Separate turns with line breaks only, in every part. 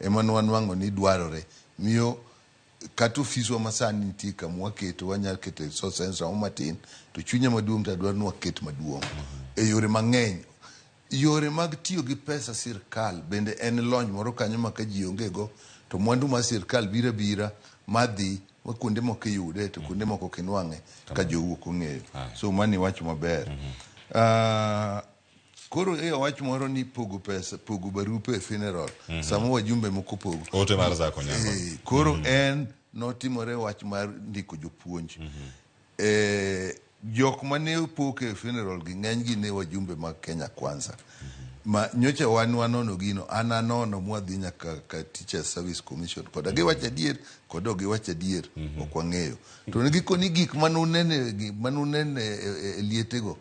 Ema ne wanwang'o ni dwarore. Miyo kata ofiswa ma sani nitie kama waketo, wanyalo keto resource center moro matin, to chunya maduong' to adwaro ni waket maduong' e yore mang'eny. Yore mag tiyo gi pesa sirkal bende en lony moro kanyo ma ka ji onge go to mwandu mar sirkal biro abira madhi ma kuonde moko iyude to kuonde moko ok inwang'e ka jou ok ong'eyo. So mano iwacho maber. Koro e wach moro ni pogo pesa, pogo barupe e funeral. Sama wajumbe moko pogo.
Ote mar Zack Onyango.
Koro en notimore wach mar ndiko jopuonj. Jok mane opok e funeral gi ng'eny gi ne wajumbe mag Kenya Kwanza. Ma nyocha wan wanono gino, an anono mwadhi nyaka ka Teachers Service Commission koda giwacho adier kod ok giwacho adier ok wang'eyo. To ne gikoni gik manunene gi manunene e lietego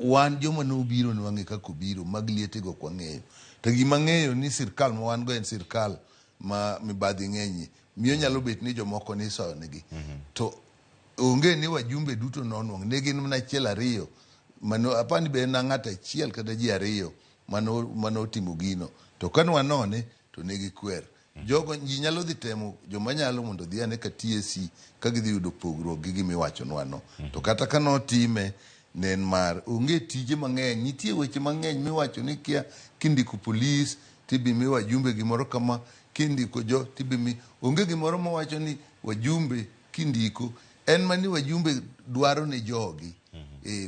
wan joma nobiro ne wang'e kaka obiro mag lietego ok wang'eyo. To gima ang'eyo ni sirkal ma wan go en sirkal ma mibadhi ng'enyie miyo nyalo bet ni jomoko ni isoyo negi. To onge ni wajumbe duto nonwang' ne gin mana achiel ariyo mano apani be en ng'ato achiel kata ji ariyo mano otimo gino to ka nwanone to ne gikwer. Jogo ji nyalo dhi temo joma nyalo mondo odhi ane ka TSC ka gidhi yudo pogruok gi gima iwachonwa no. To kata ka notime ne en mar onge tije mang'eny nitie weche mang'eny miwacho ni kia kindiko polis tibi mi wajumbe gimoro kama kindiko jo tibi mi onge gimoro mawacho ni wajumbe kindiko en mani wajumbe dwaro ne jogi.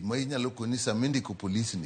Ma inyalo koni sama indiko polis ni